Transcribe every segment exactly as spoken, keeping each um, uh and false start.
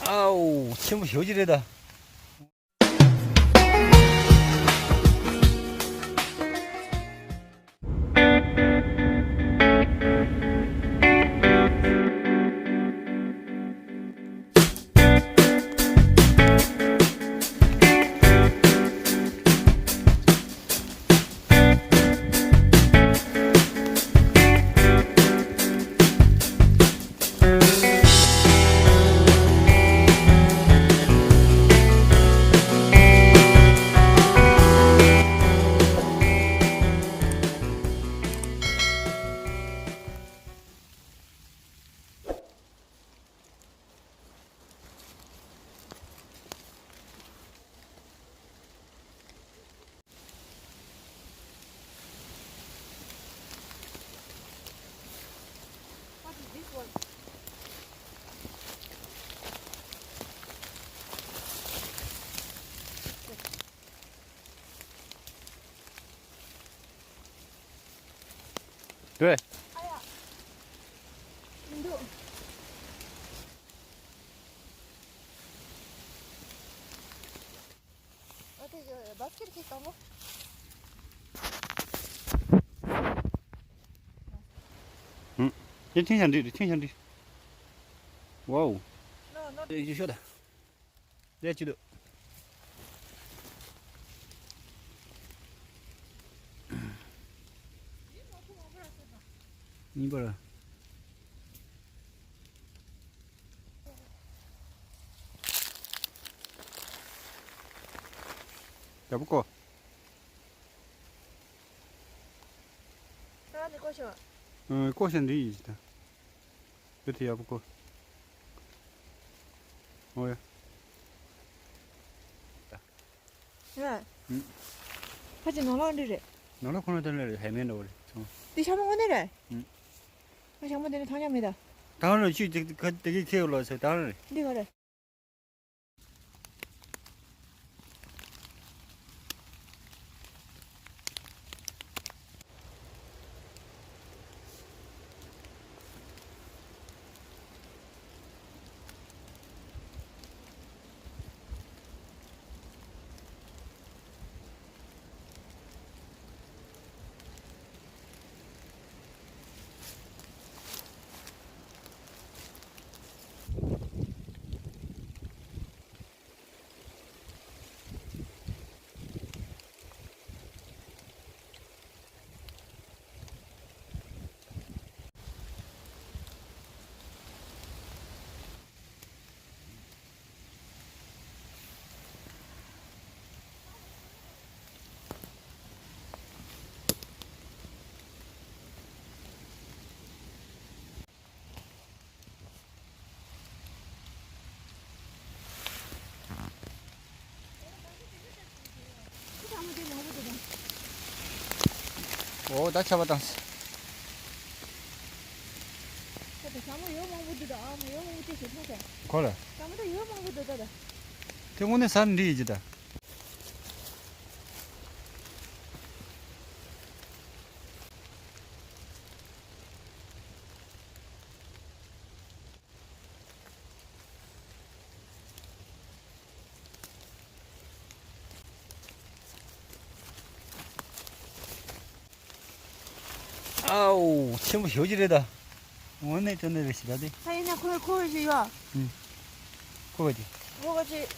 ཨའོ། ཆེན་པོ་ཞེ་པོ་ཅིག་རེད་ད། What is this one? ཨ་ཡ། མི་འདུག་ཨ་དེ་བ་སི་ཀེ་ཊི་ཁེག་དང་པོ། ཧུམ། དེ་ཐེངས་ཤར་འདི་རེད། ཐེངས་ཤར་འདི། ཝའོ། ནོ་ནོ། དེ་ཡི་ཤོ་ད། དེ་ཅི་འདུག་གཉིས་པར། ཡག་པོ་བཀོག་ད་ནི་བཀོག་ཤོག་ཨ། བཀོག་ཤོག་འདི་ཡིན་ད། བུ་དེ་ཡག་པོ་བཀོག་ཨོ་ཡ། ཡ། ཨུ། ཕ་ཅི་ནང་ལོགས་འདི་རེད། ནང་ལོགས་ཁོ་ན་དོན་ལ་རེད། ཧེ་མེད་འདྲ་བོ་རེད་ཚང་། འདི་ཤ་མོ་དངོས་གནས་རེད། ཨུ། ང་ཤ་མོ་དེ་ནི་ཐང་ཆ་མེད་ད། ད་རང་ཆུ་དེ་ག་དེ་གའི་ཁེ་ལོ་ཟེར་ད་རང་རེད། འདི་ག་རེད། འོ་ད་ཆར་པ་བཏང་། ད་ལྟ་ཞྭ་མོ་ཡོད་མང་པོ་འདུག་ད། ཨ་མ་ཡོད་མང་པོ་ཅིག་ཞིག་མཐོང་ཤག་ཁོ་ལ། ཞྭ་མོ་ད་ཡོད་མང་པོ་འདུག་ད་ད། དེ་དངོས་གནས་ས་འདི་ཡིན་གྱི་ད། ཨའོ། ཆེན་པོ་ཞེ་པོ་ཅིག་རེད་ད། དངོས་གནས་དངོས་གནས་རེད་ཞིག་ད་དེ། ད་ཡིན་ན་ཁོའི་ཁོ་ཞིག་ཡོད། ཨུ། ཁོ་ག་ཅིག་ཁོ་ག་ཅིག་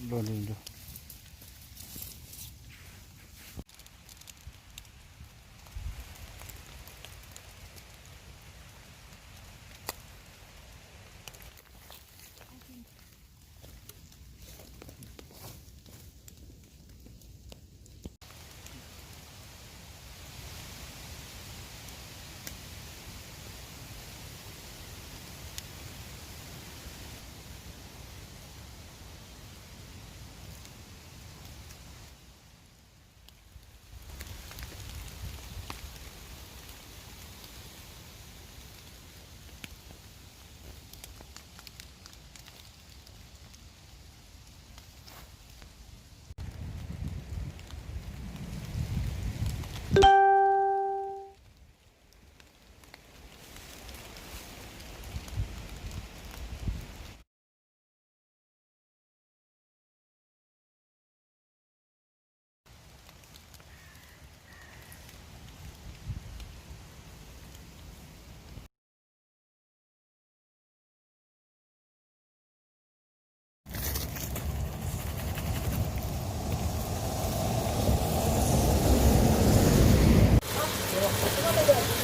ལོ་ལོ་ལོ།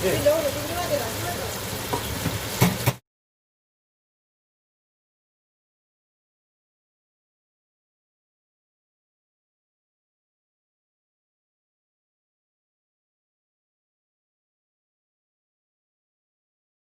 རེད།